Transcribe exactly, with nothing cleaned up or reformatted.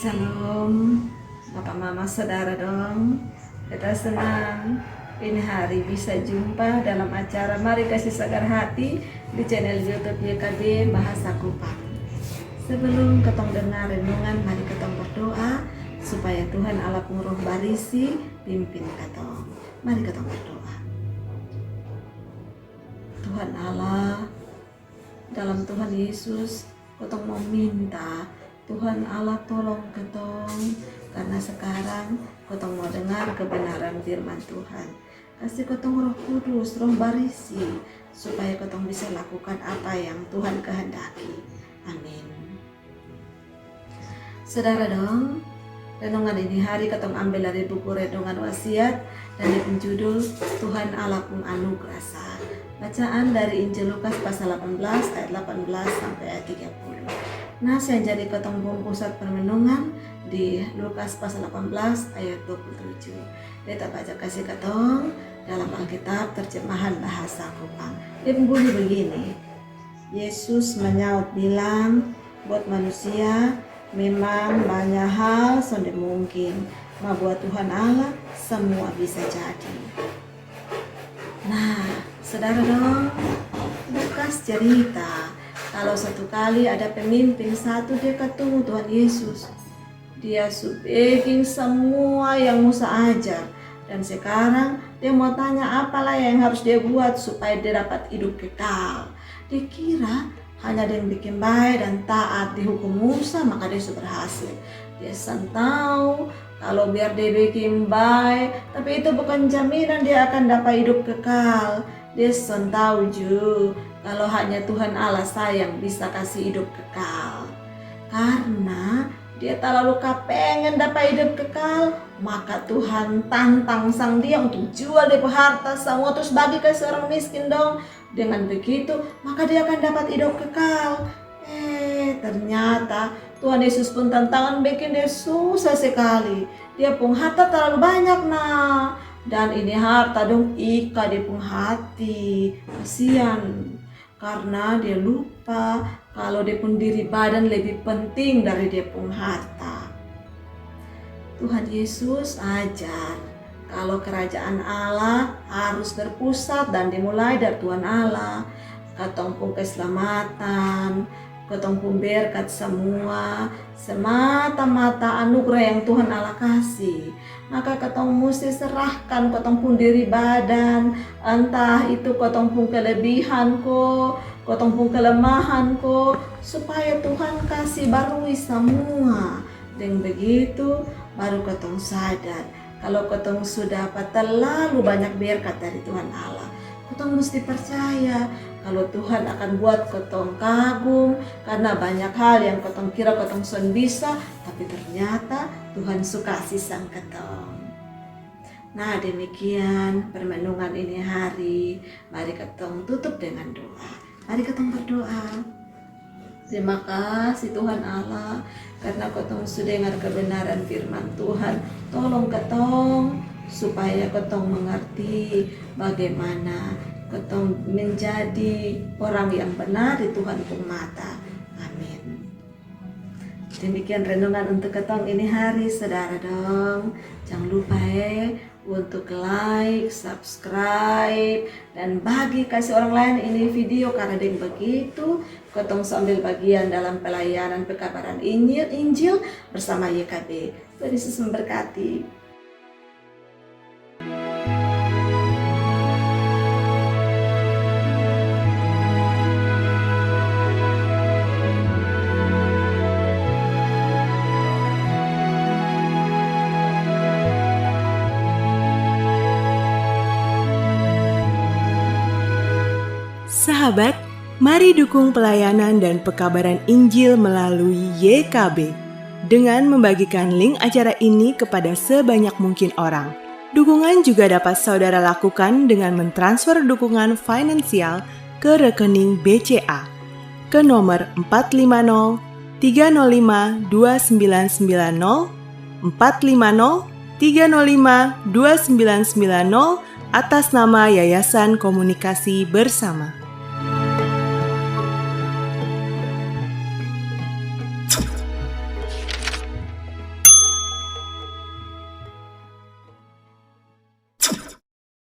Shalom, papa mama saudara dong. Beta senang ini hari bisa jumpa dalam acara Mari Kasi Sagar Hati di channel YouTube Y K B Bahasa Kupang. Sebelum katong dengar renungan, mari katong berdoa supaya Tuhan Allah pung Roh Barisi pimpin katong. Mari katong berdoa. Tuhan Allah, dalam Tuhan Yesus, katong mau minta Tuhan Allah tolong katong, karena sekarang katong mau dengar kebenaran firman Tuhan. Kasi katong Roh Kudus, Roh Barisi, supaya katong bisa lakukan apa yang Tuhan kehendaki. Amin. Saudara dong, renungan ini hari katong ambil dari buku Renungan Wasiat dan dia pung judul Tuhan Allah pung Anugerah Sa. Bacaan dari Injil Lukas pasal delapan belas ayat delapan belas sampai ayat tiga puluh. Nas yang jadi katong pung pusat permenungan di Lukas pasal delapan belas ayat dua puluh tujuh. Beta baca kasi katong dalam Alkitab terjemahan bahasa Kupang. Dia pung bunyi begini. Yesus manyaut bilang, "Buat manusia memang banya hal sonde mungkin, ma buat Tuhan Allah samua bisa jadi." Nah, saudara dong, Lukas cerita kalo satu kali ada pemimpin satu dia katemu Tuhan Yesus. Dia su bekin samua yang Musa ajar. Dan sekarang dia mau tanya apa lai yang harus dia buat supaya dia dapat hidup kekal. Dia kira hanya deng bekin bae dan taat di hukum Musa maka dia su berhasil. Dia son tau kalo biar dia bekin bae, tapi itu bukan jaminan dia akan dapat hidup kekal. Dia son tau ju kalo hanya Tuhan Allah sa yang bisa kasi hidup kekal. Karna dia talalu kapengen dapa hidup kekal, maka Tuhan tantang sang dia untuk jual dia pu harta samua trus bagi kasi orang miskin dong. Dengan begitu, maka dia akan dapat hidup kekal. Eh, ternyata Tuhan Yesus pung tantangan bekin dia susah sekali. Dia pung harta talalu banyak na. Dan ini harta dong ika dia pung hati. Kasian. Karna dia lupa kalo dia pung diri badan lebih penting dari dia pung harta. Tuhan Yesus ajar kalo kerajaan Allah harus berpusat dan dimulai dari Tuhan Allah. Katong pung keselamatan, katong pung berkat samua semata-mata anugerah yang Tuhan Allah kasi. Maka katong musti serahkan katong pung diri badan, antah itu katong pung kelebihan ko, katong pung kelemahan ko, supaya Tuhan kasi barui samua. Deng begitu, baru katong sadar kalo katong su dapa talalu banyak berkat dari Tuhan Allah. Katong musti percaya kalo Tuhan akan buat katong kagum karna banyak hal yang katong kira katong son bisa, tapi ternyata Tuhan su kasi sang katong. Nah, demikian permenungan ini hari. Mari katong tutup dengan doa. Mari katong berdoa. Terima kasih Tuhan Allah, karna katong su dengar kebenaran firman Tuhan. Tolong katong supaya katong mengerti bagaimana katong menjadi orang yang benar di Tuhan pung mata. Amin. Demikian renungan untuk katong ini hari, saudara dong. Jangan lupa eh untuk like, subscribe, dan bagi kasi orang lain ini video, karna deng begitu katong su ambil bagian dalam pelayanan pekabaran Injil, Injil bersama Y K B. Tuhan Yesus memberkati. Sahabat, mari dukung pelayanan dan pekabaran Injil melalui Y K B dengan membagikan link acara ini kepada sebanyak mungkin orang. Dukungan juga dapat saudara lakukan dengan mentransfer dukungan finansial ke rekening B C A ke nomor empat lima nol tiga nol lima dua sembilan sembilan nol, empat lima nol tiga nol lima dua sembilan sembilan nol, atas nama Yayasan Komunikasi Bersama.